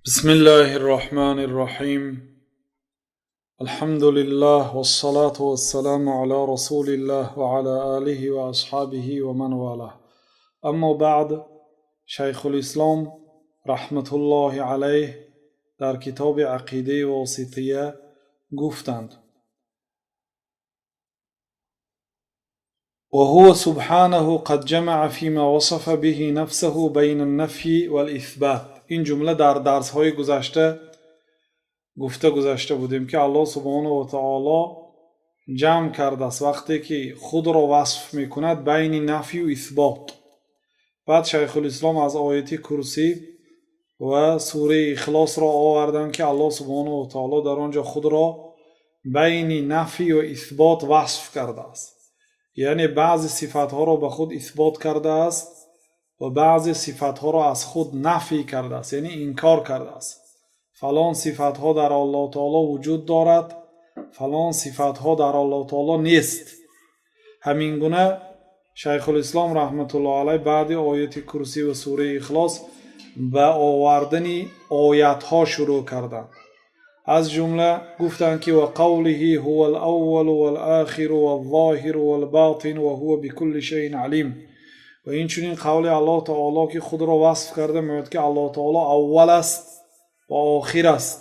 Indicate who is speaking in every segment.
Speaker 1: بسم الله الرحمن الرحيم. الحمد لله والصلاة والسلام على رسول الله وعلى آله وأصحابه ومن والاه. أما بعد، Шайхулислом раҳматуллоҳи алайҳ дар китоби Ақидаи Восития гуфтанд: وهو سبحانه قد جمع فيما وصف به نفسه بين النفي والإثبات. Ин ҷумла дар дарсҳои гузашта гуфта гузашта будем, ки Аллоҳ субҳонаҳу ва таоло ҷамъ кардааст, вақте ки худро васф мекунад, байни нафю исбот. Баъд Шайхулислом аз ояти Курсӣ ва сураи Ихлосро оварданд, ки Аллоҳ субҳонаҳу ва таоло дар он ҷо худро байни нафию исбот васф кардааст, яъне баъзе сифатҳоро ба худ исбот кардааст ва баъзе сифатҳоро аз худ нафй кардааст, яъне инкор кардааст. Фалон сифатҳо дар Аллоҳ таоло вуҷуд дорад, фалон сифатҳо дар Аллоҳ таоло нест. Ҳамин гуна Шайхулислом раҳматуллоҳ алайҳ баъди ояти Курсӣ ва сураи Ихлос ба овардани оятҳо шурӯъ карданд. Аз ҷумла гуфтанд, ки ва қавлиҳи ҳува алаввалу валохиру валзоҳиру валботин ва ҳува бикулли шайин алим. Ва инчунин қавли Аллоҳ таоло, ки худро васф карда мегӯяд, ки Аллоҳ таоло аввал аст ва охир аст,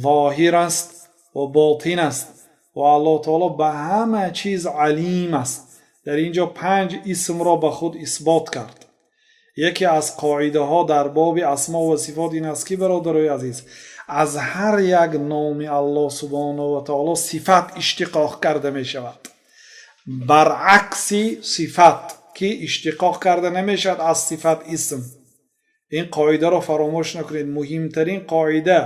Speaker 1: зоҳир аст ва ботин аст ва Аллоҳ таоло ба ҳама чиз алим аст. Дар ин ҷо панҷ исмро ба худ исбот кард. Яке аз қоидаҳо дар боби асмо ва сифот ин аст, ки, бародарои азиз, аз ҳар як номи Аллоҳ субҳонаҳу ва таоло сифат иштиқоқ карда мешавад, баръакси сифат, ки иштиқоқ карда намешавад аз сифат исм. Ин қоидаро фаромӯш накунед. Муҳимтарин қоида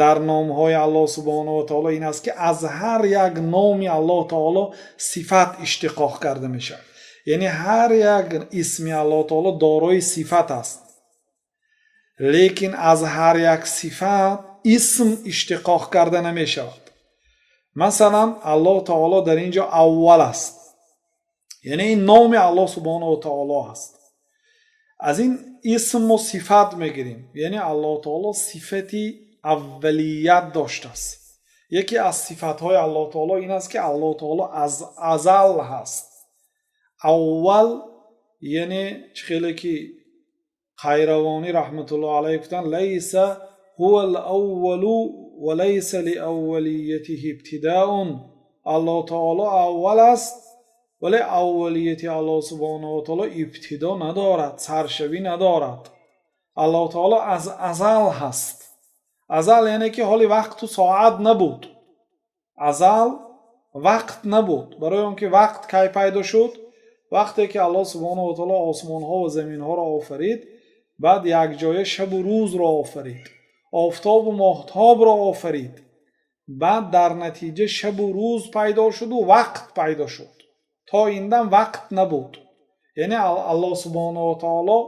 Speaker 1: дар номҳои Аллоҳ субҳонаҳу ва таоло ин аст, ки аз ҳар як номи Аллоҳ таоло сифат иштиқоқ карда мешавад, яъне ҳар як исми Аллоҳ таоло дорои сифат аст, лекин аз ҳар як сифат исм иштиқоқ карда намешавад. Масалан, Аллоҳ таоло дар ин ҷо аввал аст, яъне ин номи Аллоҳ субҳонаҳу ва таоло аст. Аз ин исму сифат мегирем, яъне Аллоҳ таоло сифати аввалият доштааст. Яке аз сифатҳои Аллоҳ таоло ин аст, ки Аллоҳ таоло аз азал ҳаст. Аввал, яъне чӣ хеле ки Қайравонӣ раҳматуллоҳ алайҳ гуфтанд: лайса ҳува алаввалу ва лайса лиаввалиятиҳи ибтидаун. Аллоҳ таоло аввал аст, вале аввалияти Аллоҳ субҳонаҳу ва таоло ибтидо надорад, саршавӣ надорад. Аллоҳ таоло аз азал ҳаст. Азал, яъне ки ҳоли вақту соат набуд. Азал вақт набуд. Барои он ки вақт кай пайдо шуд? Вақте ки Аллоҳ субҳонаҳу ва таоло осмонҳо ва заминҳоро офарид, баъд якҷоя шабу рӯзро офарид, офтобу моҳтобро офарид. Баъд дар натиҷа шабу рӯз пайдо шуду вақт пайдо шуд. То ин дам вақт набуд. Яъне Аллоҳ субҳонаҳу ва таоло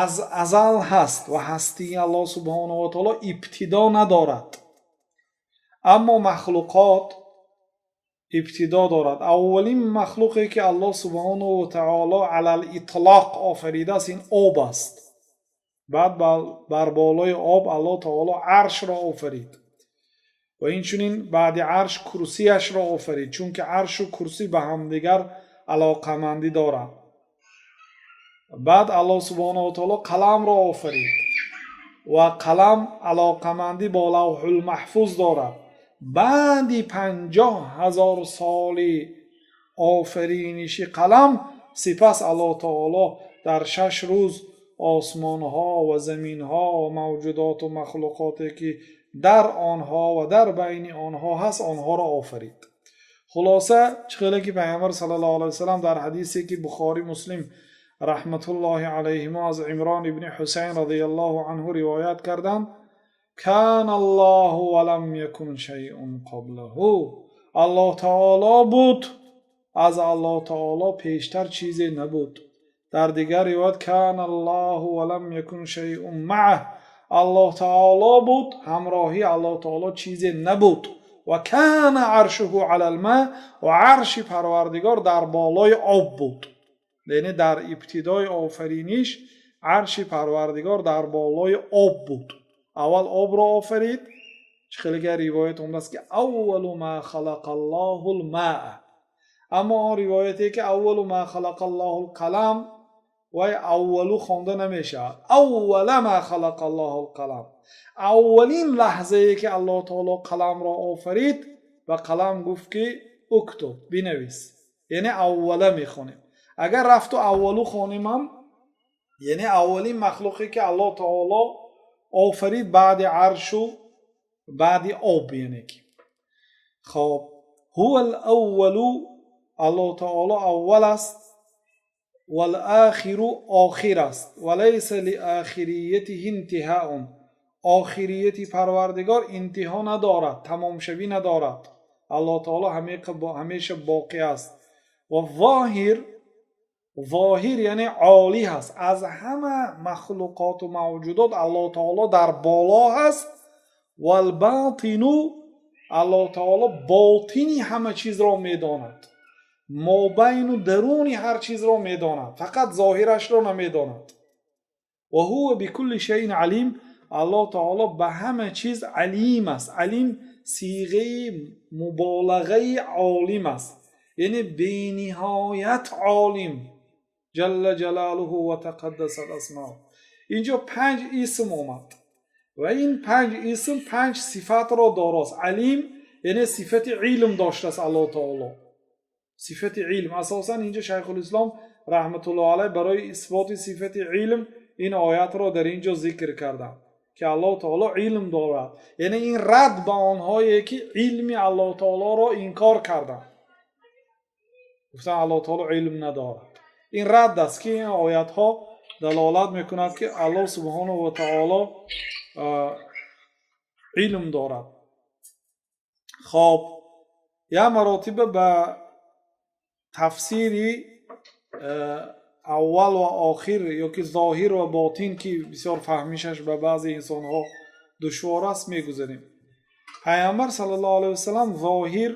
Speaker 1: аз азал ҳаст ва ҳастии Аллоҳ субҳонаҳу ва таоло ибтидо надорад. Аммо махлуқот ибтидо дорад. Аввалин махлуқе, ки Аллоҳ субҳонаҳу ва таоло алал итлоқ офаридааст, ин об аст. Баъд бар болои об Аллоҳ таоло аршро офарид ва инчунин баъди арш курсияшро офарид, чунки аршу курсӣ ба ҳамдигар алоқамандӣ доранд. Баъд Аллоҳ субҳонаҳу ва таоло қаламро офарид ва қалам алоқамандӣ бо Лавҳулмаҳфуз дорад. Баъди 50 000 соли офариниши қалам, сипас Аллоҳ таоло дар 6 рӯз осмонҳо ва заминҳо ва мавҷудоту махлуқоте, ки дар онҳо ва дар байни онҳо ҳаст, онҳоро офарид. Хулоса, чӣ хеле ки Пайғамбар саллаллоҳу алайҳи васаллам дар ҳадисе, ки Бухорӣ, Муслим раҳматуллоҳи алайҳимо аз Имрон ибни Ҳусайн радиаллоҳу анҳу ривоят карданд: кана Аллоҳу ва лам якун шайъун қаблаҳу. Аллоҳ таоло буд, аз Аллоҳ таоло пештар чизе набуд. Дар дигар ривоят: кана Аллоҳу ва лам якун шайъун маъаҳ. Аллоҳ таоло буд, ҳамроҳи Аллоҳ таоло чизе набуд. Ва кана аршуҳу алал ма. Ва арши Парвардигор дар болои об буд, яъне дар ибтидои офариниш арши Парвардигор дар болои об буд. Аввал обро офарид. Чӣ хеле ривоят омадааст, ки аввалу ма халақаллоҳул маа. Аммо он ривояте, ки аввалу ма халақаллоҳул қалам, вай аввалу хонда намешавад. Аввала ма халақаллоҳул қалам, аввалин лаҳзае, ки Аллоҳ таоло қаламро офарид ва қалам гуфт, ки уктуб, бинавис, яъне аввала мехонем. Агар рафту аввалу хонем ҳам, яъне аввалин махлуқе, ки Аллоҳ таоло офарид баъди аршу баъди об, яъне ки. Хоб, ҳува лаввалу, Аллоҳ таоло аввал аст, валохиру, охир аст, ва лайса лиохириятиҳи интиҳаун, охирияти Парвардигор интиҳо надорад, тамомшавӣ надорад. Аллоҳ таоло ҳамеша боқӣ аст. Ва зоҳир, зоҳир яъне олӣ ҳаст. Аз ҳама махлуқоту мавҷудот Аллоҳ таоло дар боло ҳаст. Валботину, Аллоҳ таоло ботини ҳама чизро медонад, мобайну даруни ҳар чизро медонад, фақат зоҳирашро намедонад. Ва ҳува бикулли шайин алим, Аллоҳ таоло ба ҳама чиз алим аст. Алим сиғаи муболағаи олим аст, яъне бениҳоят олим, ҷалла ҷалолуҳу ва тақаддасат асмоу. Инҷо панҷ исм омад ва ин панҷ исм панҷ сифатро дорост. Алим яъне сифати илм доштааст Аллоҳ таоло, сифати илм. Асосан инҷо Шайхулислом раҳматуллоҳ алайҳ барои исботи сифати илм ин оятро дар ин ҷо зикр карданд, ки Аллоҳ таоло илм дорад. Яъне ин рад ба онҳое, ки илми Аллоҳ таолоро инкор карданд, гуфтанд, Аллоҳ таоло илм надорад. Ин рад аст, ки ин оятҳо далолат мекунад, ки Аллоҳ субҳонаҳу ва таоло илм дорад. Хоб, як маротиба ба тафсири аввал ва охир ёки зоҳир ва ботин, ки бисёр фаҳмишаш ба баъзе инсонҳо душвор аст, мегузарем. Пайғамбар саллаллоҳу алайҳи васалам зоҳир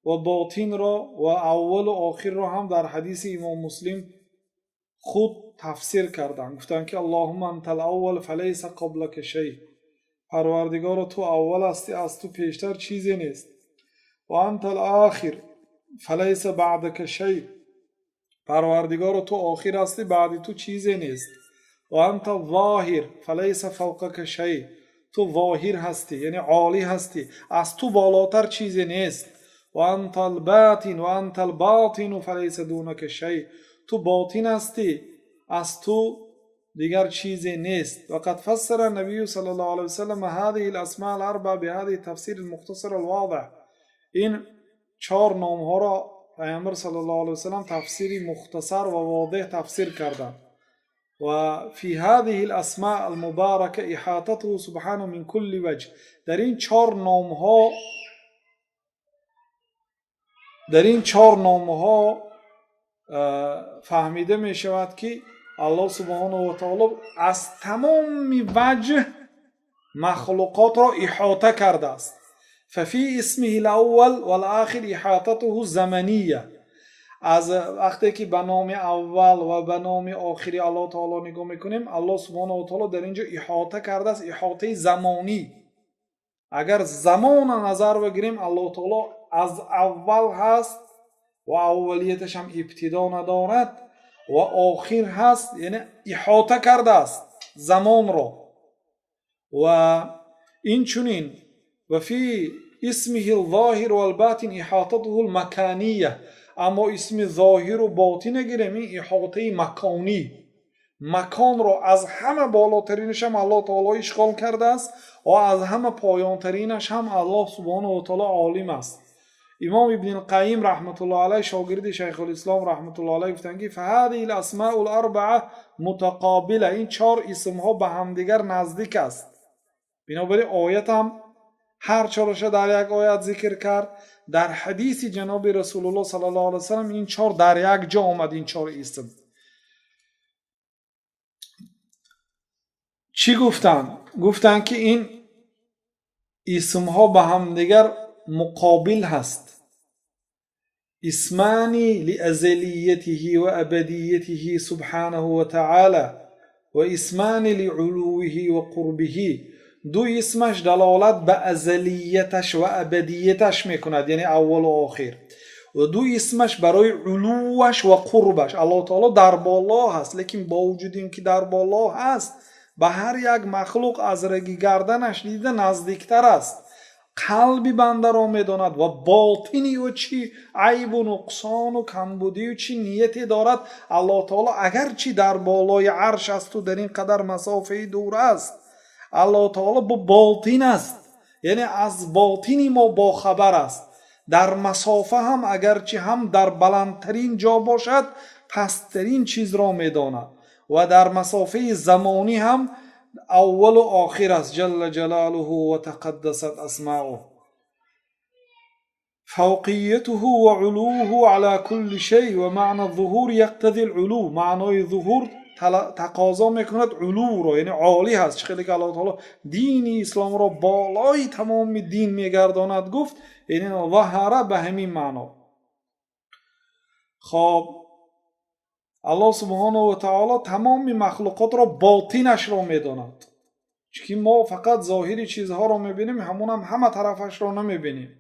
Speaker 1: ва ботинро ва аввалу охирро ҳам дар ҳадиси Имом Муслим худ тафсир карданд. Гуфтанд, ки аллоҳумма антал аввал фалайса қаблака шай, Парвардигоро, ту аввал ҳастӣ, аз ту пештар чизе нест. Ва антал охир фалайса баъдака шай, Парвардигоро, ту охир ҳастӣ, баъди ту чизе нест. Ва анта зоҳир фалайса фавқака шай, ту зоҳир ҳастӣ, яъне олӣ ҳастӣ, аз ту болотар чизе нест. Ва анта лботин ва анта лботину фалайса дунака шай, ту ботин ҳастӣ, аз ту дигар чизе нест. Вақад фассара набию саллаллоҳу алайҳи васаллам ҳадиҳи ласмаъ аларбаа биҳадиҳи тафсири лмухтасар алводиҳ. Ин чор номҳоро Пайғамбар саллаллоҳу алайҳи васаллам тафсири мухтасар ва водеҳ тафсир карданд. Ва фи ҳадиҳи ласмаъ алмубарака иҳотатуҳу субҳанаҳу мин кулли ваҷҳ. Дар ин чор номҳо фаҳмида мешавад, ки Аллоҳ субҳонаҳу ва таоло аз тамоми ваҷҳ махлуқотро иҳота кардааст. Фафи исмиҳи лаввал валохир иҳотатуҳу замания. Аз вақте ки ба номи аввал ва ба номи охири Аллоҳ таоло нигоҳ мекунем, Аллоҳ субҳонаҳу ва таоло дар ин ҷо иҳота кардааст, иҳотаи замонӣ. Агар замона назар бигирем, Аллоҳ таоло аз аввал ҳаст ва аввалияташ ҳам ибтидо надорад ва охир ҳаст, яъне иҳота кардааст замонро. Ва инчунин ва фи исмиҳи лзоҳир валботин иҳотатуҳу лмакония. Аммо исми зоҳиру ботина гирем, ин иҳотаи маконӣ, маконро аз ҳама болотаринаш ҳам Аллоҳ таоло ишғол кардааст ва аз ҳама поёнтаринаш ҳам Аллоҳ субҳонаҳу ва таоло олим аст. Имом Ибни Қайим раҳматуллоҳ алайҳ, шогирди Шайхулислом раҳматуллоҳ алайҳ, гуфтанд, ки фаҳадиҳи ласмаъу ларбаа мутақобила, ин чор исмҳо ба ҳамдигар наздик аст. Бинобар ин оятам ҳар чораша дар як оят зикр кард. Дар ҳадиси ҷаноби Расулуллоҳ саллаллоҳу алайҳи васаллам ин чор дар як ҷо омад. Ин чор исм чӣ гуфтанд? Гуфтанд, ки ин исмҳо ба ҳамдигар муқобил ҳаст. Исмани лиазалиятиҳи ва абадиятиҳи субҳанаҳу ва таъала ва исмани лиулувиҳи ва қурбиҳи. Ду исмаш далолат ба азалияташ ва абадияташ мекунад, яъне аввалу охир, ва ду исмаш барои улувваш ва қурбаш. Аллоҳ таоло дар боло ҳаст, лекин бо вуҷуди ин ки дар боло ҳаст, ба ҳар як махлуқ аз раги гарданаш дида наздиктар аст, қалби бандаро медонад ва ботини ӯ чӣ айбу нуқсону камбудию чӣ нияте дорад. Аллоҳ таоло агарчи дар болои арш асту дар ин қадар масофаи дур аст, Аллоҳ таоло бо ботин аст, яъне аз ботини мо бохабар аст. Дар масофа ҳам, агарчи ҳам дар баландтарин ҷо бошад, пасттарин чизро медонад ва дар масофаи замонӣ ҳам аввалу охир аст. جل جلاله وتقدست أسماؤه. فوقيته وعلوه على كل شيء ومعنى الظهور يقتضي العلو. Маънои зуҳур тақозо мекунад улувро, яъне олӣ ҳаст. Чӣ хеле ки Аллоҳ таоло дини исломро болои тамоми дин мегардонад гуфт, яъне ظهر ба ҳамин маъно. Хоб, Аллоҳ سبحانه وتعالى тамоми махлуқотро ботинашро медонад, чунки мо фақат зоҳири чизҳоро мебинем, ҳамонам ҳама тарафашро намебинем.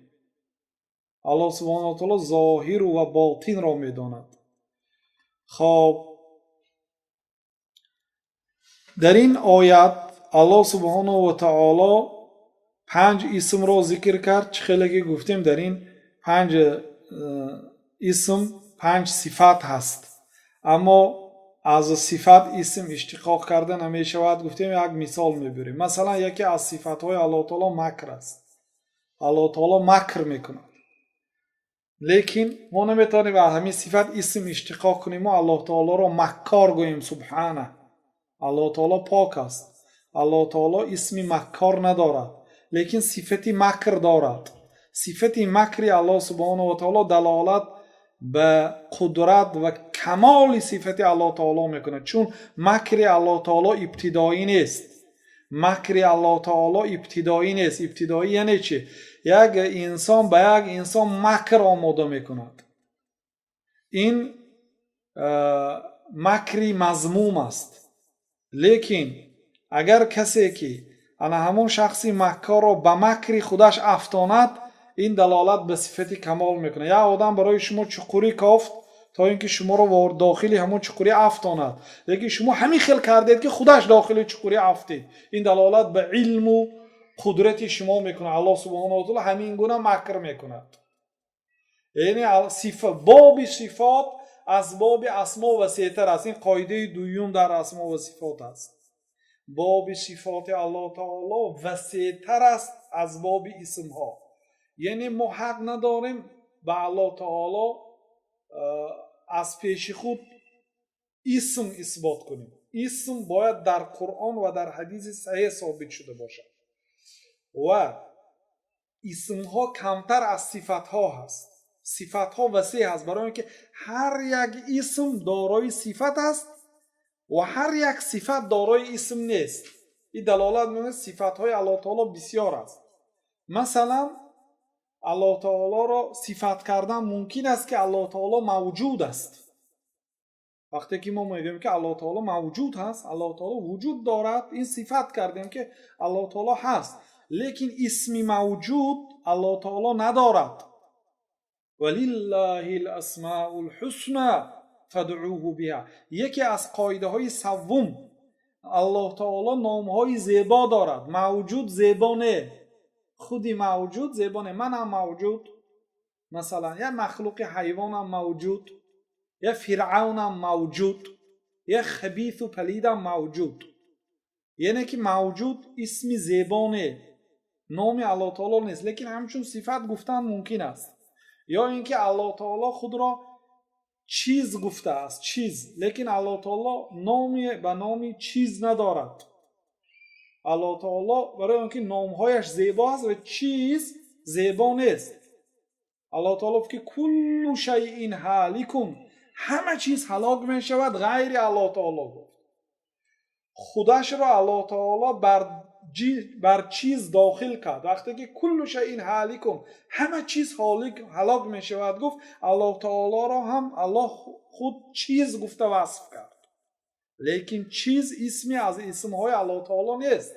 Speaker 1: Аллоҳ سبحانه وتعالى зоҳиру ва ботинро медонад. Хоб, дар ин оят Аллоҳ سبحانه وتعالى панҷ исмро зикр кард. Чӣ хеле ки гуфтем, дар ин панҷ исм панҷ сифат ҳаст, аммо аз сифат исм иштиқоқ карда намешавад, гуфтем. Як мисол мебурем. Масалан, яке аз сифатҳои Аллоҳ таоло макр аст. Аллоҳ таоло макр мекунад, лекин мо наметавонем аз ҳамин сифат исм иштиқоқ кунем, мо Аллоҳ таолоро маккор гӯем. سبحانه, Аллоҳ таоло пок аст. Аллоҳ таоло исми маккор надорад, лекин сифати макр дорад. Сифати макри Аллоҳ سبحانه وتعالى далолат ба қудрат ва камоли сифати Аллоҳ таоло мекунад, чун макри Аллоҳ таоло ибтидоӣ нест. Макри Аллоҳ таоло ибтидоӣ нест. Ибтидоӣ яъне чи? Як инсон ба як инсон макр омода мекунад, ин макри мазмум аст. Лекин агар касе ки ана ҳамон шахси маккорро ба макри худаш афтонад, ин далолат ба сифати камол мекунад. Як одам барои шумо чуқурӣ кофт, то ин ки шуморо дохили ҳамон чуқурӣ афтонад, лекин шумо ҳамин хел кардед, ки худаш дохили чуқурӣ афтид. Ин далолат ба илму қудрати шумо мекунад. Аллоҳ سبحانه وتعالى ҳамин гуна макр мекунад. Яъне боби сифот аз боби асмо васеътар аст. Ин қоидаи дуюм дар асмо ва сифот аст. Боби сифоти Аллоҳ таоло васеътар аст аз боби исмҳо, яъне мо ҳақ надорем ба Аллоҳ таоло аз пеши худ исм исбот кунем. Исм бояд дар Қуръон ва дар ҳадиси саҳеҳ собит шуда бошад ва исмҳо камтар аз сифатҳо ҳаст. Сифатҳо васеъ ҳаст, барои он ки ҳар як исм дорои сифат аст ва ҳар як сифат дорои исм нест. Ин далолат мекунад, сифатҳои Аллоҳ таоло бисёр аст. Масалан, Аллоҳ таолоро сифат кардан мумкин аст, ки Аллоҳ таоло мавҷуд аст. Вақте ки мо мегӯем, ки Аллоҳ таоло мавҷуд ҳаст, Аллоҳ таоло вуҷуд дорад, ин сифат кардем, ки Аллоҳ таоло ҳаст, лекин исми мавҷуд Аллоҳ таоло надорад. ولله الأسماء الحسنى فادعوه بها. Яке аз қоидаҳои саввум: Аллоҳ таоло номҳои зебо дорад. Мавҷуд зебо не, худи мавҷуд зебо не. Манам мавҷуд, масалан, як махлуқи ҳайвонам мавҷуд, як фиръавнам мавҷуд, як хабису палидам мавҷуд. Яъне ки мавҷуд исми зебо не, номи Аллоҳ таоло нест, лекин ҳамчун сифат гуфтан мумкин аст. Ё ин ки Аллоҳ таоло худро чиз гуфтааст, чиз, лекин Аллоҳ таоло номи ба номи чиз надорад. Аллоҳ таоло барои он ки номҳояш зебо аст ва чиз зебо нест. Аллоҳ таоло гуфт, ки كل شيء هالك, ҳама чиз ҳалок мешавад ғайри Аллоҳ таоло, гуфт. Худашро Аллоҳ таоло бар чиз дохил кард. Вақте ки كل شيء هالك, ҳама чиз ҳалок мешавад, гуфт, Аллоҳ таолоро ҳам Аллоҳ худ чиз гуфта васф кард, лекин чиз исме аз исмҳои Аллоҳ таоло нест.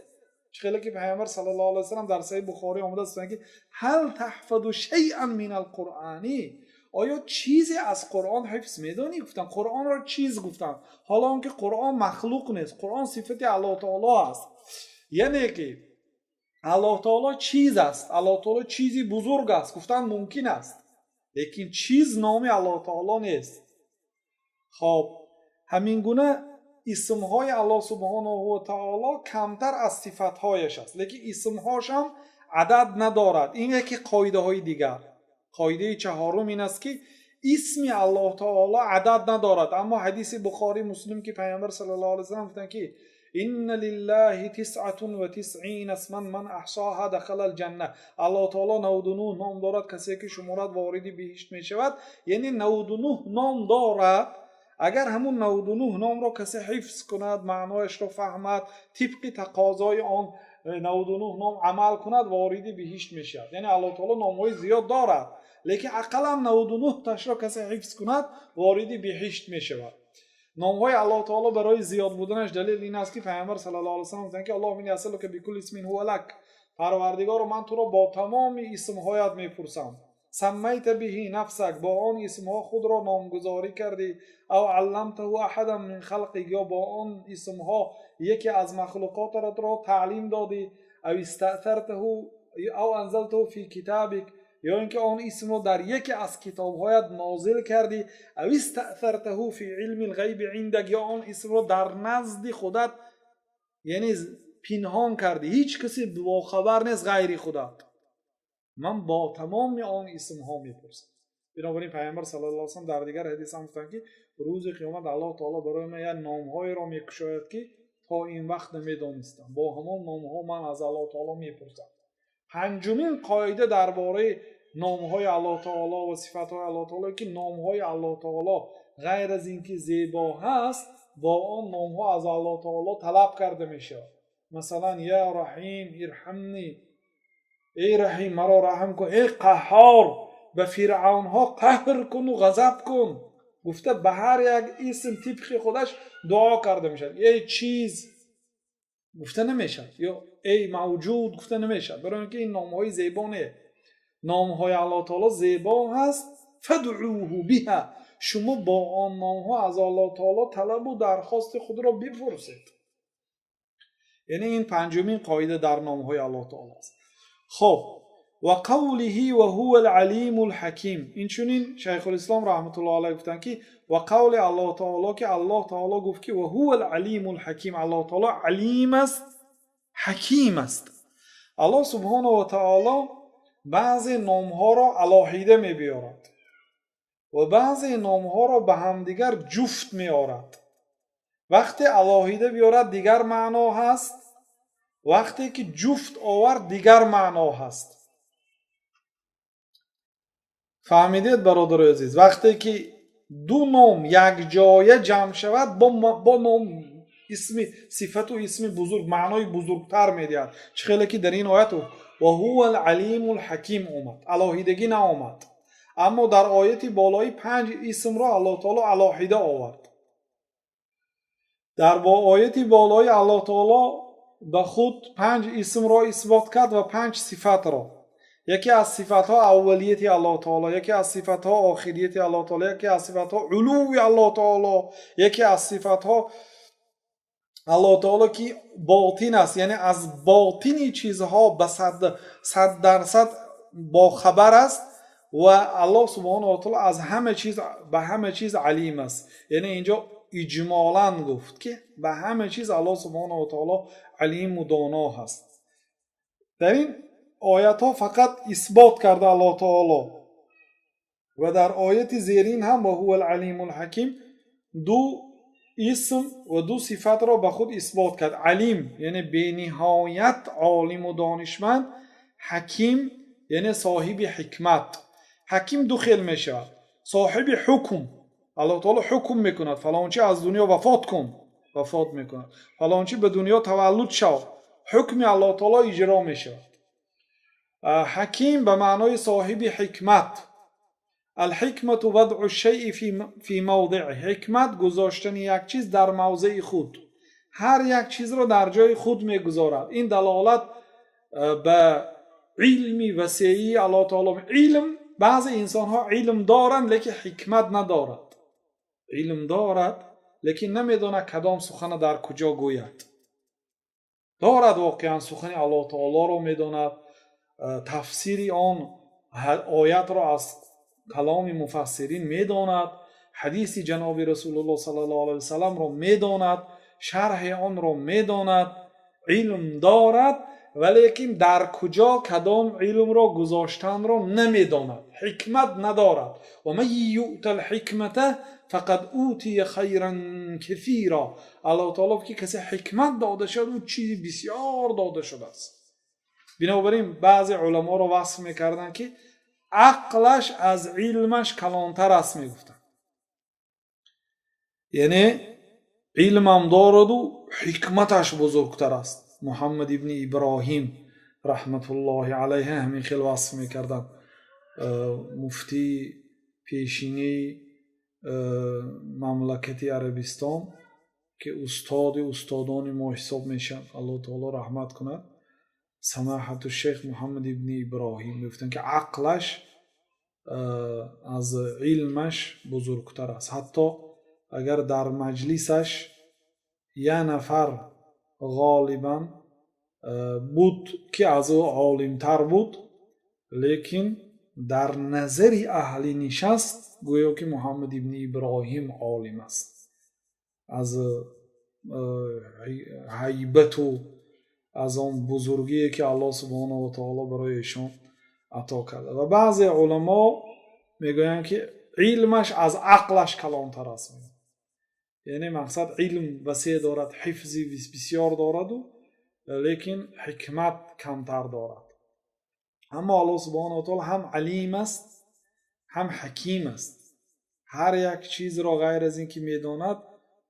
Speaker 1: Чӣ хеле ки Пайғамбар саллаллоҳу алайҳи васаллам дар Саҳиҳи Бухорӣ омадааст, ки هل تحفظ شيئا من القرآن, оё чизе аз Қуръон ҳифз медонӣ? Гуфтанд. Қуръонро чиз гуфтанд, ҳоло он ки Қуръон махлуқ нест, Қуръон сифати Аллоҳ таоло аст. Яъне ки Аллоҳ таоло чиз аст, Аллоҳ таоло чизи бузург аст гуфтан мумкин аст, лекин чиз номи Аллоҳ таоло нест. Хоб, ҳамин гуна исмҳои Аллоҳ субҳонаҳу ва таоло камтар аз сифатҳояш аст, лекин исмҳошам адад надорад. Ин яке қоидаҳои дигар. Қоидаи чаҳорум ин аст, ки исми Аллоҳ таоло адад надорад. Аммо ҳадиси Бухорӣ, Муслим, ки Пайғамбар саллаллоҳу алайҳи васаллам гуфтанд, ки إن لله تسعة وتسعين اسما من أحصاها دخل الجنة, Аллоҳ таоло 99 ном дорад, касе ки шуморад, вориди биҳишт мешавад. Яъне 99 ном дорад. Агар ҳамун 99 номро касе ҳифз кунад, маънояшро фаҳмад, тибқи тақозои он 99 ном амал кунад, вориди биҳишт мешавад. Яъне Аллоҳ таоло номҳои зиёд дорад, лекин ақаллан 99 ташро касе ҳифз кунад, вориди биҳишт мешавад. Номҳои Аллоҳ таоло барои зиёд буданаш далел ин аст, ки Пайғамбар саллаллоҳу алайҳи васаллам гуфтанд, ки اللهم إني أسألك بكل اسم هو لك, Парвардигоро, ман туро бо тамоми исмҳоят мепурсам, سميت به نفسك, бо он исмҳо худро номгузорӣ кардӣ, أو علمته أحدا من خلقك, ё бо он исмҳо яке аз махлуқотатро таълим додӣ, أو استأثرته أو أنزلته في كتابك, ё ин ки он исмро дар яке аз китобҳоят нозил кардӣ, أو استأثرته في علم الغيب عندك, ё он исмро дар назди худат, яъне пинҳон кардӣ, ҳеҷ касе бохабар нест ғайри худат, ман бо тамоми он исмҳо мепурсам. Бинобар ин Пайғамбар саллаллоҳу алайҳи васаллам дар дигар ҳадис ҳам гуфтанд, ки рӯзи қиёмат Аллоҳ таоло барои ман як номҳоеро мекушояд, ки то ин вақт намедонистам. Бо ҳамон номҳо ман аз Аллоҳ таоло мепурсам. Панҷумин қоида дар бораи номҳои Аллоҳ таоло ва сифатҳои Аллоҳ таоло, ки номҳои Аллоҳ таоло ғайр аз ин ки зебо ҳаст, бо он номҳо аз Аллоҳ таоло талаб карда мешавад. Масалан, يا رحيم ارحمني, эй Раҳим, маро раҳм кун, эй Қаҳҳор, ба фиръавнҳо қаҳр куну ғазаб кун, гуфта ба ҳар як исм тибқи худаш дуо карда мешавад. Эй чиз гуфта намешавад ё эй мавҷуд гуфта намешавад, барои ин ки ин номҳои зебо не. Номҳои Аллоҳ таоло зебо ҳаст, فادعوه بها, шумо бо он номҳо аз Аллоҳ таоло талабу дархости худро бипурсед. Яъне ин панҷумин қоида дар номҳои Аллоҳ таоло аст. Хоб, وقوله وهو العليم الحكيم, инчунин Шайхулислом раҳматуллоҳ алайҳ гуфтанд, ки ва қавли Аллоҳ таоло, ки Аллоҳ таоло гуфт, ки وهو العليم الحكيم, Аллоҳ таоло алим аст, ҳаким аст. Аллоҳ субҳонаҳу ва таоло баъзе номҳоро алоҳида мебиёрад ва баъзе номҳоро ба ҳамдигар ҷуфт меорад. Вақте алоҳида биёрад, дигар маъно ҳаст, вақте ки ҷуфт овард, дигар маъно ҳаст. Фаҳмидед, бародарои азиз? Вақте ки ду ном якҷоя ҷамъ шавад, бо ном, исми, сифату исми бузург маънои бузургтар медиҳад. Чӣ хеле ки дар ин оят وهو العليم الحكيم омад, алоҳидагӣ наомад, аммо дар ояти болои панҷ исмро Аллоҳ таоло алоҳида овард. Дар бо ояти болои Аллоҳ таоло ба худ панҷ исмро исбот кард ва панҷ сифатро. Яке аз сифатҳо аввалияти Аллоҳ таоло, яке аз сифатҳо охирияти Аллоҳ таоло, яке аз сифатҳо улуви Аллоҳ таоло, яке аз сифатҳо Аллоҳ таоло ки ботин аст, яъне аз ботини чизҳо ба 100% бохабар аст, ва Аллоҳ субҳонаҳу ва таоло аз ҳама чиз, ба ҳама чиз алим аст. Яъне инҷо иҷмолан гуфт, ки ба ҳама чиз Аллоҳ субҳонаҳу ва таоло алиму доно ҳаст. Дар ин оятҳо фақат исбот карда Аллоҳ таоло ва дар ояти зерин ҳам وهو العليم الحكيم ду исм ва ду сифатро ба худ исбот кард: алим, яъне бениҳоят олиму донишманд, ҳаким, яъне соҳиби ҳикмат. Ҳаким ду хел мешавад: соҳиби ҳукм, Аллоҳ таоло ҳукм мекунад, фалончи аз дунё вафот кун, вафот мекунад, фалончи ба дунё таваллуд шав, ҳукми Аллоҳ таоло иҷро мешавад. Ҳаким ба маънои соҳиби ҳикмат. الحكمة وضع الشيء في موضعه, ҳикмат гузоштани як чиз дар мавзеи худ. Ҳар як чизро дар ҷои худ мегузорад. Ин далолат ба илми васеии Аллоҳ таоло. Илм, баъзе инсонҳо илм доранд, лекин ҳикмат надорад. Илм дорад, лекин намедонад, кадом сухана дар куҷо гӯяд. Дорад, воқеан сухани Аллоҳ таолоро медонад, тафсири он оятро аз каломи муфассирин медонад, ҳадиси ҷаноби Расулуллоҳ саллаллоҳу алайҳи васалламро медонад, шарҳи онро медонад, илм дорад, валекин дар куҷо кадом илмро гузоштанро намедонад, ҳикмат надорад. Ва ман юътал ҳикмата фақад утия хайран касира. Аллоҳ таоло, ки касе ҳикмат дода шуд, ӯ чизи бисёр дода шудааст. Бинобар ин баъзе уламоро васф мекарданд, ки ақлаш аз илмаш калонтар аст, мегуфтанд. Яъне илмам дораду, ҳикматаш бузургтар аст. Муҳаммад ибни Иброҳим раҳматуллоҳи алайҳи ҳамин хел васф мекарданд. Муфтии пешинии мамлакати Арабистон, ки устоди устодони мо ҳисоб мешаванд, Аллоҳ таоло раҳмат кунад, самоҳату шейх Муҳаммад ибни Иброҳим, мегуфтанд, ки ақлаш аз илмаш бузургтар аст. Ҳатто агар дар маҷлисаш як нафар ғолибан буд, ки аз ӯ олимтар буд, лекин дар назари аҳли нишаст гӯё ки Муҳаммад ибни Иброҳим олим аст, аз ҳайбату аз он бузургие, ки Аллоҳ субҳонаҳу ва таоло барои эшон ато карда. Ва баъзе уламо мегӯянд, ки илмаш аз ақлаш калонтар аст. Яъне мақсад, илм васеъ дорад, ҳифзи бисёр дораду, лекин ҳикмат камтар дорад. Аммо Аллоҳ субҳонаҳу ва таоло ҳам алим аст, ҳам ҳаким аст. Ҳар як чизро ғайр аз ин ки медонад,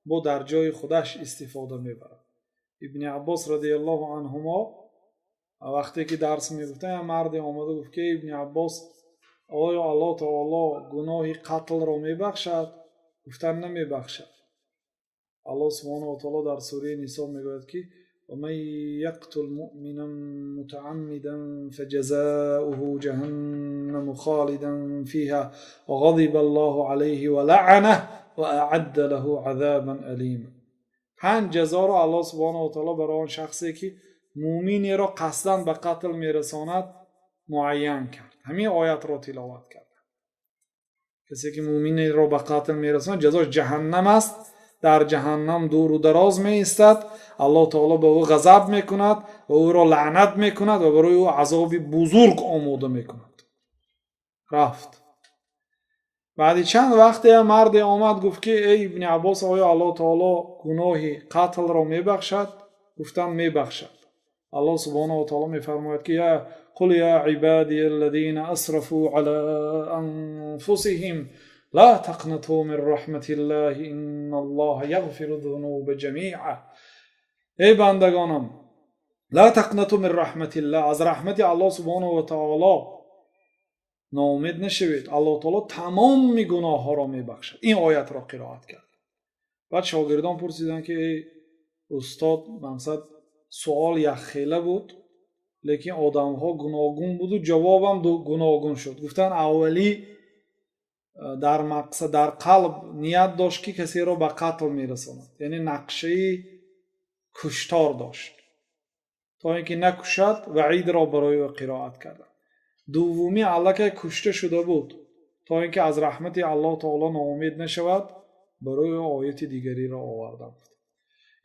Speaker 1: бо дар ҷои худаш истифода мебарад. Ибни Аббос радиаллоҳу анҳумо вақте ки дарс мегуфтанд, як марде омада гуфт, ки ибни Аббос, оё Аллоҳ таоло гуноҳи қатлро мебахшад? Гуфтанд, намебахшад. Аллоҳ субҳонаҳу ва таоло дар сураи Нисо мегӯяд, ки ومن يقتل مؤمنا متعمدا فجزاؤه جهنم خالدا فيها وغضب الله عليه ولعنه وأعد له عذابا أليما. Панҷ ҷазоро Аллоҳ субҳонаҳу ва таоло барои он шахсе, ки муъминеро қасдан ба қатл мерасонад, муайян кард. Ҳамин оятро тиловат кард: касе ки муъминеро ба қатл мерасонад, ҷазош ҷаҳаннам аст, дар ҷаҳаннам дуру дароз меистад, Аллоҳ таоло ба ӯ ғазаб мекунад ва ӯро лаънат мекунад ва барои ӯ азоби бузург омода мекунад. Рафт. Баъди чанд вақте марде омад, гуфт, ки эй ибни Аббос, оё Аллоҳ таоло гуноҳи қатлро мебахшад? Гуфтанд, мебахшад. Аллоҳ субҳонаҳу ва таоло мефармояд, ки قل يا عبادي الذين أسرفوا على أنفسهم لا تقنطوا من رحمة الله إن الله يغفر الذنوب جميعا. Эй бандагонам, لا تقنطوا من رحمة الله, аз раҳмати Аллоҳ субҳонаҳу ва таоло ноумед нашавед, Аллоҳ таоло тамоми гуноҳҳоро мебахшад. Ин оятро қироат кард. Баъд шогирдон пурсиданд, ки эй устод, мақсад, суол якхела буд, лекин одамҳо гуногун буду, ҷавобам гуногун шуд. Гуфтанд, аввалӣ дар мақсад, дар қалб ният дошт, ки касеро ба қатл мерасонад, яъне нақшаи куштор дошт, то ин ки накушад, ваъидро барои ӯ қироат карданд. Дуввумӣ аллакай кушта шуда буд, то ин ки аз раҳмати Аллоҳ таоло ноумед нашавад, барои ӯ ояти дигариро оварданд.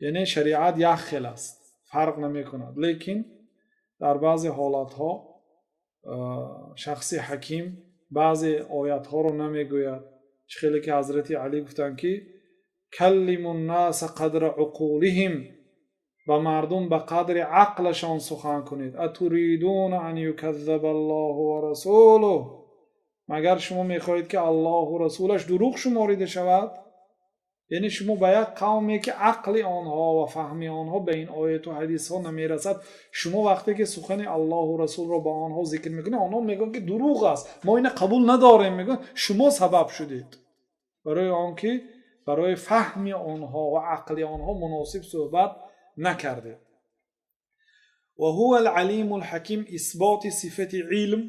Speaker 1: Яъне шариат як хел аст, фарқ намекунад, лекин дар баъзе ҳолатҳо шахси ҳаким баъзе оятҳоро намегӯяд. Чӣ хеле ки ҳазрати Алӣ гуфтанд, ки كلموا الناس قدر عقولهم, ба мардум ба қадри ақлашон сухан кунед. أتريدون أن يكذب الله ورسوله, магар шумо мехоҳед, ки Аллоҳу расулаш дурӯғ шуморида шавад? Яъне шумо ба як қавме, ки ақли онҳо ва фаҳми онҳо ба ин ояту ҳадисҳо намерасад, шумо вақте ки сухани Аллоҳу расулро ба онҳо зикр мекунед, онҳо мегӯянд, ки дурӯғ аст, мо ина қабул надорем, мегӯянд. Шумо сабаб шудед барои он ки Барои фаҳми онҳо ва ақли онҳо муносиб суҳбат накардед. وهو العليم الحكيم. Исботи сифати илм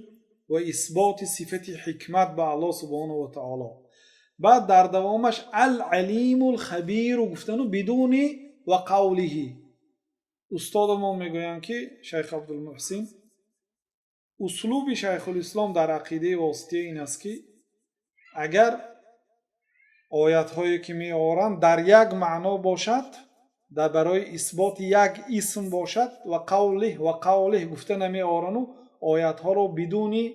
Speaker 1: ва исботи сифати ҳикмат ба Аллоҳ سبحانه وتعالى. Баъд дар давомаш العليم الخبير гуфтану бидуни وقوله. Устодамон мегӯянд, ки шайх Абдулмуҳсин, услуби шайхулислом дар ақидаи Восития ин аст, ки агар оятҳое ки меоранд, дар як маъно бошад, дар барои исботи як исм бошад, وقوله وقوله гуфта намеорану оятҳоро бидуни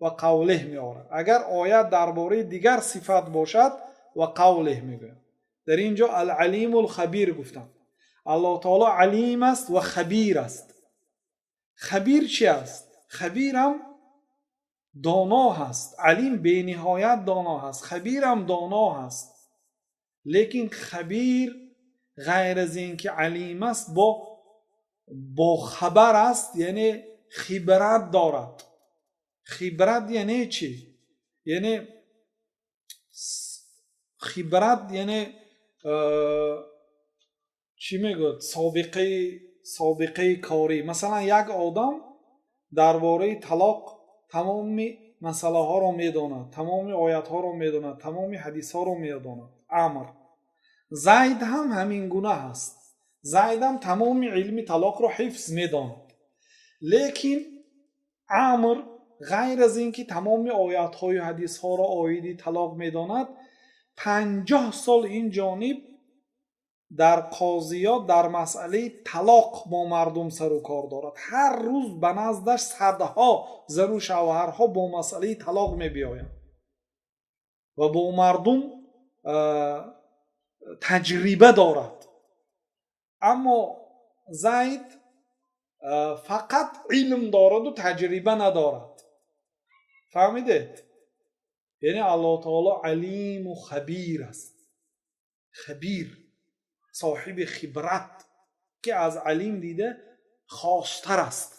Speaker 1: وقوله меорад. Агар оят дар бораи дигар сифат бошад, وقوله мегӯяд. Дар ин ҷо العليم الخبير гуфтанд. Аллоҳ таоло алим аст ва хабир аст. Хабир чи аст? Хабирам доно ҳаст. Алим бениҳоят доно ҳаст, хабирам доно ҳаст, лекин хабир ғайр аз ин ки алим аст, бохабар аст, яъне хибрат дорад. Хибрат яъне чӣ? Яъне хибрат яъне чӣ мегӯяд, собиқаи корӣ. Масалан, як одам дар бораи талоқ тамоми масъалаҳоро медонад, тамоми оятҳоро медонад, тамоми ҳадисҳоро медонад. Амр Зайд ҳам ҳамин гуна ҳаст. Зайдам тамоми илми талоқро ҳифз медонад, лекин Амр ғайр аз ин ки тамоми оятҳою ҳадисҳоро оиди талоқ медонад, 50 сол ин ҷониб дар қозиёт дар масъалаи талоқ бо мардум сару кор дорад. Ҳар рӯз ба наздаш садҳо зану шавҳарҳо бо масъалаи талоқ мебиёянд ва бо мардум таҷриба дорад. Аммо Зайд фақат илм дораду таҷриба надорад. Фаҳмидед? Яъне Аллоҳ таоло алиму хабир аст. Хабир, соҳиби хибрат, ки аз алим дида хостар аст,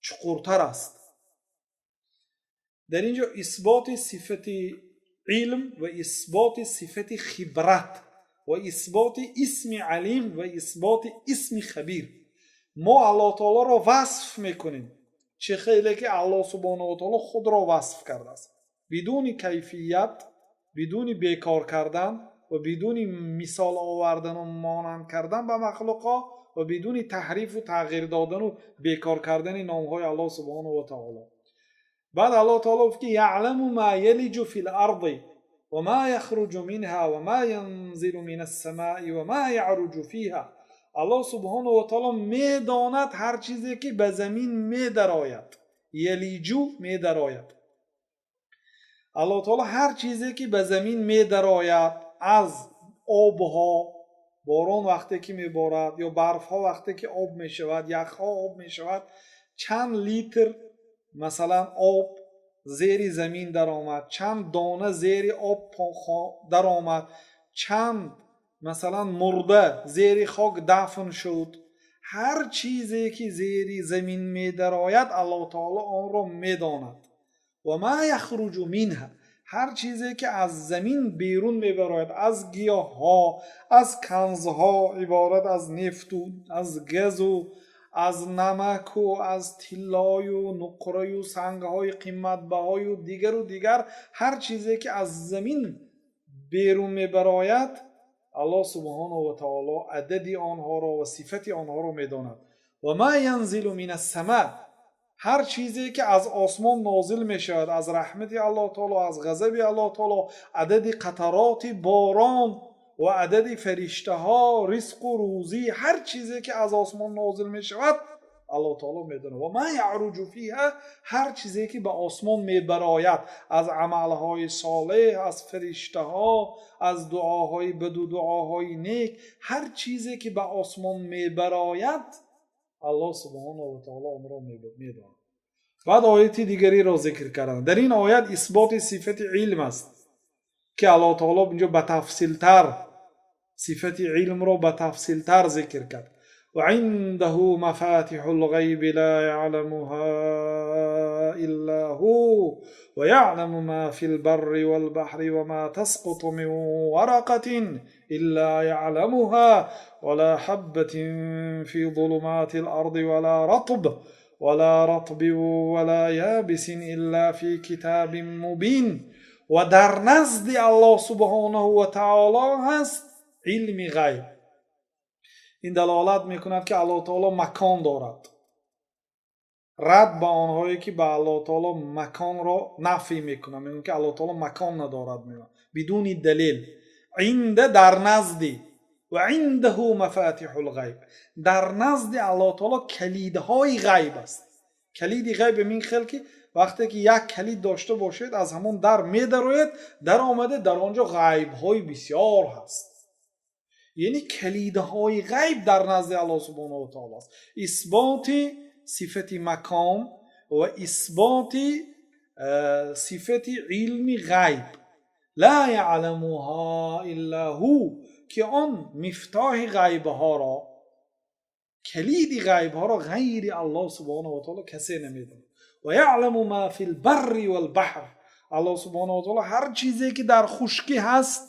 Speaker 1: чуқуртар аст. Дар ин ҷо исботи сифати илм ва исботи сифати хибрат ва исботи исми алим ва исботи исми хабир. Мо Аллоҳ таолоро васф мекунем, чӣ хеле ки Аллоҳ سبحانه وتعالى худро васф кардааст, бидуни кайфият, бидуни бекор кардан ва бидуни мисол овардану монанд кардан ба махлуқҳо ва бидуни таҳрифу тағйир додану бекор кардани номҳои Аллоҳ سبحانه وتعالى. Баъд Аллоҳ таоло гуфт, ки يعلم ما يلج في الأرض وما يخرج منها وما ينزل من السماء وما يعرج فيها. Аллоҳ سبحانه وتعالى медонад ҳар чизе ки ба замин медарояд. يلج, медарояд. Аллоҳ таоло ҳар чизе ки ба замин медарояд, аз обҳо, борон вақте ки меборад ё барфҳо вақте ки об мешавад, яхҳо об мешавад, чанд литр, масалан, об зери замин даромад, чанд дона зери об даромад, чанд, масалан, мурда зери хок дафн шуд, ҳар чизе ки зери замин медарояд, Аллоҳ таоло онро медонад. وما يخرج منها, ҳар чизе ки аз замин берун мебарояд, аз гиёҳҳо, аз канзҳо, иборат аз нефту аз газу аз намаку аз тиллою нуқраю сангҳои қиматбаҳою дигару дигар, ҳар чизе ки аз замин берун мебарояд, Аллоҳ سبحانه وتعالى адади онҳоро ва сифати онҳоро медонад. وما ينزل من السماء, ҳар чизе ки аз осмон нозил мешавад, аз раҳмати Аллоҳ таоло, аз ғазаби Аллоҳ таоло, адади қатароти борон ва адади фариштаҳо, ризқу рӯзӣ, ҳар чизе ки аз осмон нозил мешавад, Аллоҳ таоло медонад. وما يعرج فيها, ҳар чизе ки ба осмон мебарояд, аз амалҳои солеҳ, аз фариштаҳо, аз дуоҳои баду дуоҳои нек, ҳар чизе ки ба осмон мебарояд, Аллоҳ سبحانه وتعالى онро медонад. Баъд ояти дигареро зикр карданд. Дар ин оят исботи сифати илм аст, ки Аллоҳ таоло инҷо ба тафсилтар сифати илмро ба тафсилтар зикр кард. وعنده مفاتح الغيب لا يعلمها إلا هو ويعلم ما في البر والبحر وما تسقط من ورقة إلا يعلمها ولا حبة في ظلمات الأرض ولا رطب ولا يابس إلا في كتاب مبين. Ва дар назди Аллоҳ субҳонаҳу ва таоло ҳаст илми ғайб. Ин далолат мекунад, ки Аллоҳ таоло макон дорад. Рад ба онҳое, ки ба Аллоҳ таоло маконро нафй мекунанд, мегӯянд, ки Аллоҳ таоло макон надорад, мегӯянд бидуни далел. عند дар назди, وعنده مفاتيح الغيب, дар назди Аллоҳ таоло калидҳои ғайб аст. Калиди ғайб ин хел, ки вақте ки як калид дошта бошед, аз ҳамон дар медароед, даромаде, дар он ҷо ғайбҳои бисёр ҳаст. Яъне калидҳои ғайб дар назди Аллоҳ субҳонаҳу ва таоло аст. Исботи сифати макон ва исботи сифати илми ғайб. لا يعلمها إلا هو, ки он мифтоҳи ғайбҳоро, калиди ғайбҳоро ғайри Аллоҳ субҳонаҳу ва таоло касе намедонад. ويعلم ما في البر والبحر. Аллоҳ субҳонаҳу ва таоло ҳар чизе, ки дар хушкӣ ҳаст,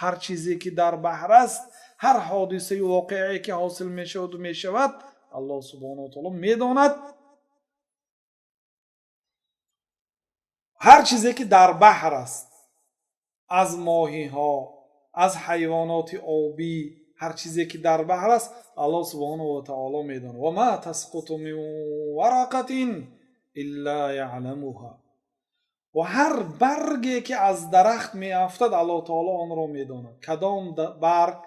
Speaker 1: ҳар чизе, ки дар баҳр аст, ҳар ҳодисаю воқеае, ки ҳосил мешаваду мешавад, Аллоҳ субҳонаҳу ва таоло медонад. Ҳар чизе, ки дар баҳр аст, аз моҳиҳо, аз ҳайвоноти обӣ, ҳар чизе, ки дар баҳр аст, Аллоҳ субҳонаҳу ва таоло медонад. وما تسقط من ورقة إلا يعلمها. Ва ҳар барге, ки аз дарахт меафтад, Аллоҳ таоло онро медонад, кадом барг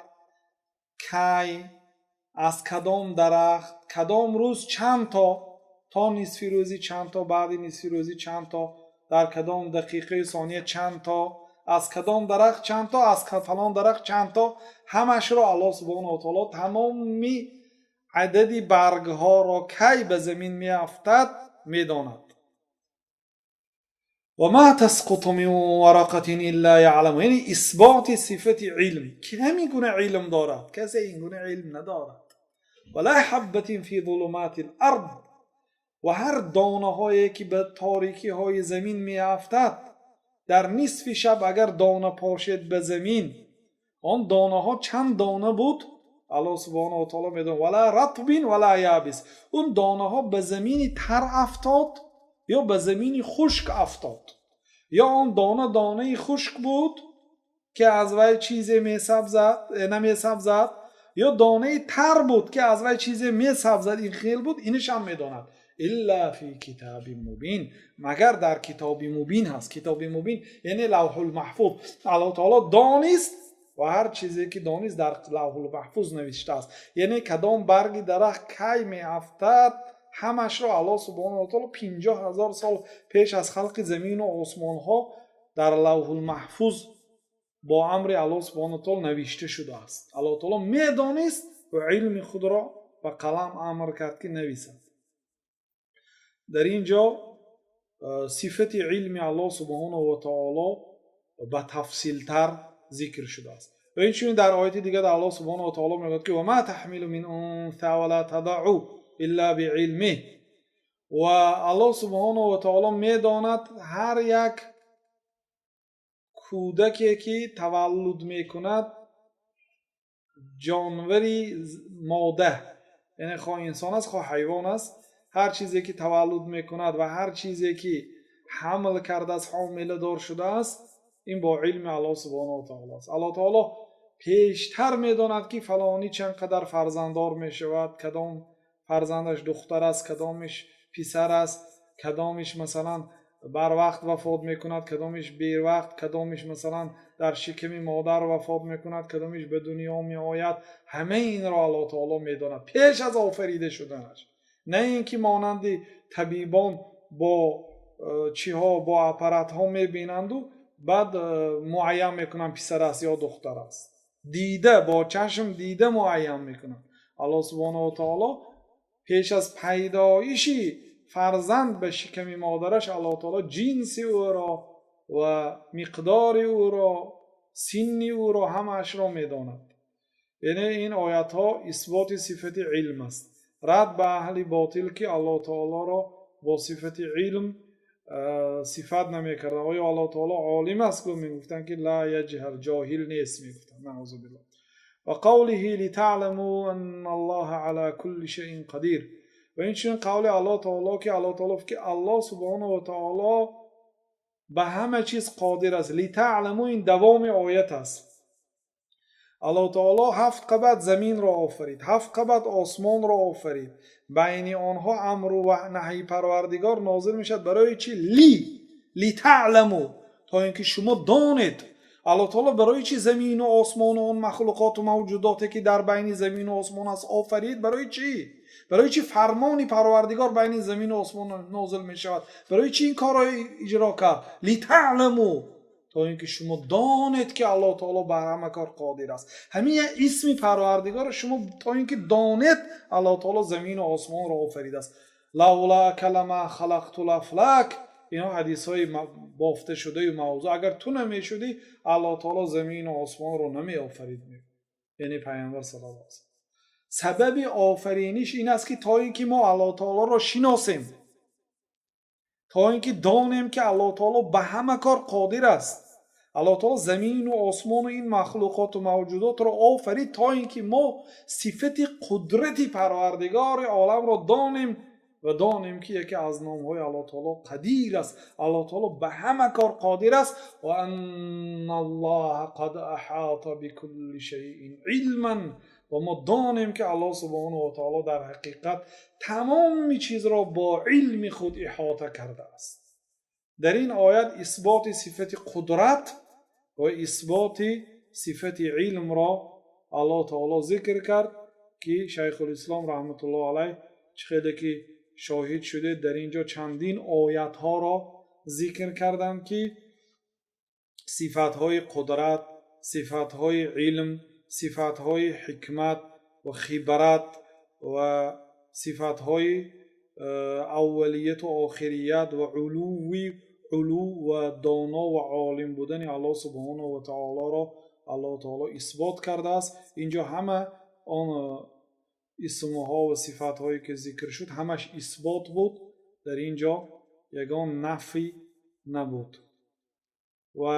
Speaker 1: кай, аз кадом дарахт, кадом рӯз чанд то, то нисфи рӯзӣ чанд то, баъди нисфи рӯзӣ чанд то, дар кадом дақиқаи сония чанд то, аз кадом дарахт чанд то, аз фалон дарахт чанд то, ҳамашро Аллоҳ субҳонаҳу ва таоло тамоми адади баргҳоро, кай ба замин меафтад, медонад. وما تسقط من ورقة إلا يعلم, яъне исботи сифати илм, ки ҳамин гуна илм дорад, касе ин гуна илм надорад. ولا حبة في ظلمات الأرض. Ва ҳар донаҳое, ки ба торикиҳои замин меафтад, дар нисфи шаб агар дона пошед ба замин, он донаҳо чанд дона буд, Аллоҳ субҳонаҳу ва таоло медонад. ولا رطب ولا يابس. Он донаҳо ба замини тар афтод ё ба замини хушк афтод, ё он дона донаи хушк буд, ки аз вай чизе месабзад, намесабзад, ё донаи тар буд, ки аз вай чизе месабзад, ин хел буд, инашам медонад. إلا في كتاب مبين, магар дар китоби мубин ҳаст. Китоби мубин, яъне Лавҳулмаҳфуз. Аллоҳ таоло донист ва ҳар чизе, ки донист, дар Лавҳулмаҳфуз навиштааст. Яъне кадом барги дарахт кай меафтад, ҳамашро Аллоҳ субҳонаҳу ва таоло 50 000 сол пеш аз халқи замину осмонҳо дар Лавҳулмаҳфуз бо амри Аллоҳ субҳонаҳу ва таоло навишта шудааст. Аллоҳ таоло медонист ва илми худро ба қалам амр кард, ки нависад. Дар ин ҷо сифати илми Аллоҳ субҳонаҳу ва таоло ба тафсилтар зикр шудааст. Ва инчунин дар ояти дигар Аллоҳ субҳонаҳу ва таоло мегӯяд, ки وما تحمل من أنثى ولا تضع إلا بعلمه. Ва Аллоҳ субҳонаҳу ва таоло медонад ҳар як кӯдаке, ки таваллуд мекунад ҷонвари мода, яъне хоҳ инсон аст, хоҳ ҳайвон аст, ҳар чизе, ки таваллуд мекунад ва ҳар чизе, ки ҳамл кардааст, ҳомиладор шудааст, ин бо илми Аллоҳ субҳонаҳу ва таоло аст. Аллоҳ таоло пештар медонад, ки фалонӣ чанд қадар фарзанддор мешавад, кадом фарзандаш духтар аст, кадомиш писар аст, кадомиш, масалан, барвақт вафот мекунад, кадомиш бевақт, кадомиш, масалан, дар шиками модар вафот мекунад, кадомиш ба дунё меояд. Ҳамаи инро Аллоҳ таоло медонад пеш аз офарида шуданаш. На ин ки монанди табибон бо чиҳо, бо аппаратҳо мебинанду баъд муайян мекунанд, писар аст ё духтар аст. Дида, бо чашм дида муайян мекунанд. Аллоҳ субҳонаҳу ва таоло пеш аз пайдоиши фарзанд ба шиками модараш, Аллоҳ таоло ҷинси ӯро ва миқдори ӯро, синни ӯро, ҳамаашро медонад. Яъне ин оятҳо исботи сифати илм аст. Рад ба аҳли ботил, ки Аллоҳ таолоро бо сифати илм сифат намекарданд. Оё Аллоҳ таоло олим аст? Гу мегуфтанд, ки ла яҷҳал, ҷоҳил нест, мегуфтанд, наъузу биллоҳ. Ва қавлиҳи литаъламу анна Аллоҳа ала кулли шайъин қадир. Ва инчунин қавли Аллоҳ таоло, ки Аллоҳ таоло, ки Аллоҳ субҳонаҳу ва таоло ба ҳама чиз қодир аст. Литаъламу, ин давоми оят аст. Аллоҳ таоло ҳафт қабат заминро офарид, ҳафт қабат осмонро офарид, байни онҳо амру ва наҳйи Парвардигор нозил мешавад. Барои чӣ? Литаъламу, то ин ки шумо донед. Аллоҳ таоло барои чӣ замину осмону он махлуқоту мавҷудоте, ки дар байни замину осмон аст, офарид? Барои чӣ? Барои чӣ фармони Парвардигор байни замину осмон нозил мешавад? Барои чӣ ин корро иҷро кард? Литаъламу, то ин ки шумо донед, ки Аллоҳ таоло ба ҳама кор қодир аст. Ҳамин як исми Парвардигоро шумо то ин ки донед, Аллоҳ таоло замину осмонро офаридааст. Лавлака лама халақтул афлак. Инҳо ҳадисҳои бофташудаю мавзӯъ. Агар ту намешудӣ, Аллоҳ таоло замину осмонро намеофарид, яъне Пайғамбар саллаллоҳу алайҳи васаллам. Сабаби офариниш ин аст, ки то ин ки мо Аллоҳ таолоро шиносем, то ин ки донем, ки Аллоҳ таоло ба ҳама кор қодир аст. Аллоҳ таоло замину осмону ин махлуқоту мавҷудотро офарид, то ин ки мо сифати қудрати Парвардигори оламро донем ва донем, ки яке аз номҳои Аллоҳ таоло Қадир аст. Аллоҳ таоло ба ҳама кор қодир аст. Ва анналлоҳа қад аҳота бикулли шайъин илман. Ва мо донем, ки Аллоҳ субҳонаҳу ва таоло дар ҳақиқат тамоми чизро бо илми худ иҳота кардааст. Дар ин оят исботи сифати қудрат ва исботи сифати илмро Аллоҳ таоло зикр кард, ки Шайхулислом раҳматуллоҳ алайҳ, чӣ хеле ки шоҳид шудед, дар ин ҷо чандин оятҳоро зикр карданд, ки сифатҳои қудрат, сифатҳои илм, сифатҳои ҳикмат ва хибрат ва сифатҳои аввалияту охирият ва улувви улув ва доно ва олим будани Аллоҳ субҳонаҳу ва таолоро Аллоҳ таоло исбот кардааст. Инҷо ҳама он исмҳо ва сифатҳое, ки зикр шуд, ҳамаш исбот буд. Дар ин ҷо ягон нафй набуд. Ва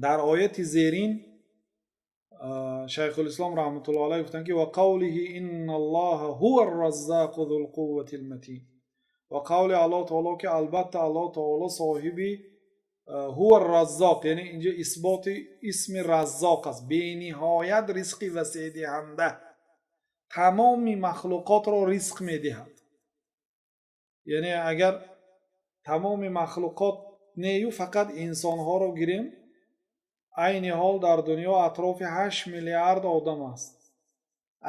Speaker 1: дар ояти зерин Шайхулислом раҳматуллоҳ алайҳ гуфтанд, ки ва қавлиҳи инналлоҳа ҳува арраззоқу зул қувватил матин. Ва қавли Аллоҳ таоло, ки албатта Аллоҳ таоло соҳиби ҳува раззоқ, яъне инҷо исботи исми Раззоқ аст, бениҳоят ризқи васеъдиҳанда, тамоми махлуқотро ризқ медиҳад. Яъне агар тамоми махлуқот нею, фақат инсонҳоро гирем, айни ҳол дар дунё атрофи 8 миллиард одам аст.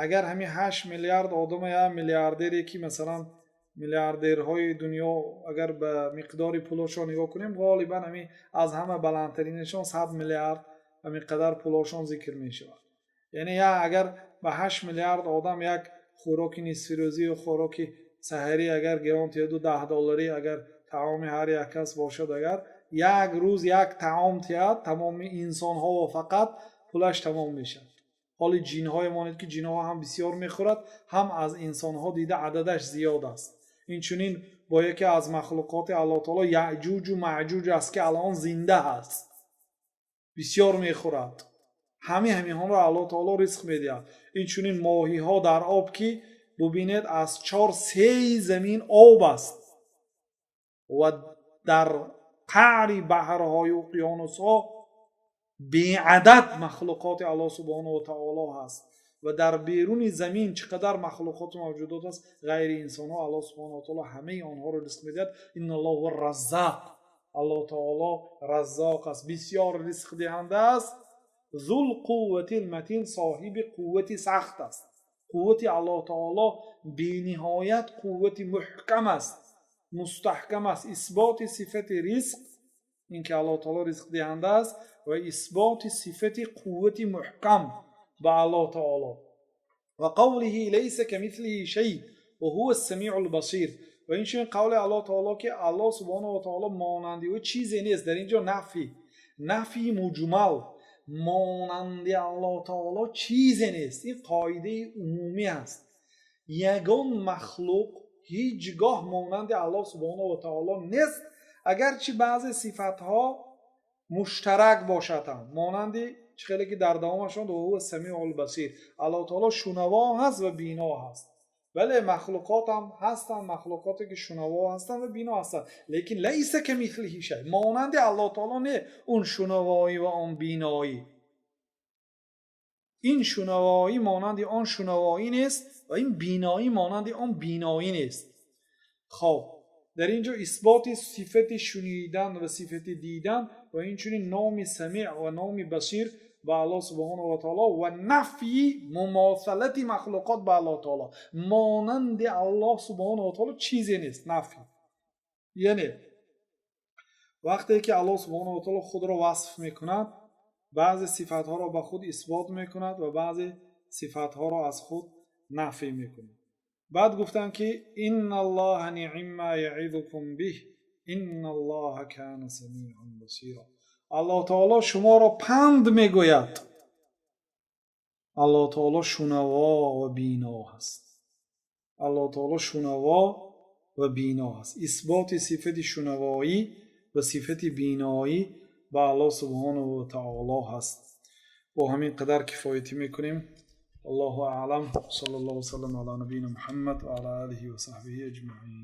Speaker 1: Агар ҳамин 8 миллиард одама як миллиардере, ки масалан миллиардерҳои дунё, агар ба миқдори пулошон нигоҳ кунем, ғолибан ҳамин аз ҳама баландтаринашон 100 миллиард, ҳамин қадар пулошон зикр мешавад. Яъне я агар ба 8 миллиард одам як хӯроки нисфирӯзию хӯроки саҳарӣ агар гирон тиҳаду 10 долларӣ агар таоми ҳар як кас бошад, агар як рӯз як таом тиҳад тамоми инсонҳо, фақат пулаш тамом мешавад. Ҳоли ҷинҳое монед, ки ҷинҳо ҳам бисёр мехӯрад, ҳам аз инсонҳо дида ададаш зиёд аст. Инчунин бо яке аз махлуқоти Аллоҳ таоло Яъҷуҷу Маъҷуҷ аст, ки алон зинда аст, бисёр мехӯрад. Ҳамаи ҳаминҳоро Аллоҳ таоло ризқ медиҳад. Инчунин моҳиҳо дар об, ки бубинед, аз чор сеи замин об аст ва дар қаъри баҳрҳою уқёнусҳо беадад махлуқоти Аллоҳ субҳонаҳу ва таоло ҳаст ва дар беруни замин чӣ қадар махлуқоту мавҷудот аст ғайри инсонҳо, Аллоҳ субҳонаҳу ва таоло ҳамаи онҳоро ризқ медиҳад. Инналлоҳу раззоқ. Аллоҳ таоло Раззоқ аст, бисёр ризқдиҳанда аст. Зул қувватил матин, соҳиби қуввати сахт аст. Қуввати Аллоҳ таоло бениҳоят қуввати муҳкам аст, мустаҳкам аст. Исботи сифати ризқ, ин ки Аллоҳ таоло ризқдиҳанда аст, ва исботи сифати қуввати муҳкам ба Аллоҳ таоло. Ва қавлиҳи лайса камислиҳи шай ва ҳува ссамиъул басир. Ва инчунин қавли Аллоҳ таоло, ки Аллоҳ субҳонаҳу ва таоло монанди ӯ чизе нест. Дар ин ҷо нафи муҷмал. Монанди Аллоҳ таоло чизе нест. Ин қоидаи умумӣ аст. Ягон махлуқ ҳеҷ гоҳ монанди Аллоҳ субҳонаҳу ва таоло нест, агарчи баъзе сифатҳо муштарак бошад ҳам. Монанди чӣ хеле ки дар давомашон ва самиул басир, Аллоҳ таоло шунаво ҳаст ва бино ҳаст. Бале, махлуқот ҳам ҳастанд, махлуқоте ки шунаво ҳастанд ва бино ҳастанд, лекин лайса камислиҳи шай, монанди Аллоҳ таоло не он шунавоӣ ва он биноӣ. Ин шунавоӣ монанди он шунавоӣ нест ва ин биноӣ монанди он биноӣ нест. Хоб, дар ин ҷо исботи сифати шунидан ва сифати дидан ва инчунин номи Самеъ ва номи Басир ба Аллоҳ субҳонаҳу ва таоло ва нафйи мумосалати махлуқот ба Аллоҳ таоло. Монанди Аллоҳ субҳонаҳу ва таоло чизе нест, нафй. Яъне вақте ки Аллоҳ субҳонаҳу ва таоло худро васф мекунад, баъзе сифатҳоро ба худ исбот мекунад ва баъзе сифатҳоро аз худ нафй мекунад. Баъд гуфтанд ки инналлоҳа ниъма яъизукум биҳ инналлоҳа кана самиан басира. Аллоҳ таоло шуморо панд мегӯяд. Аллоҳ таоло шунаво ва бино ҳаст. Аллоҳ таоло шунаво ва бино ҳаст. Исботи сифати шунавоӣ ва сифати биноӣ ба Аллоҳ субҳонаҳу ва таоло ҳаст. Бо ҳамин қадар кифоятӣ мекунем. Аллоҳу аълам. Саллаллоҳу васаллам ала набийина Муҳаммад ва ала олиҳи ва саҳбиҳи аҷмаин.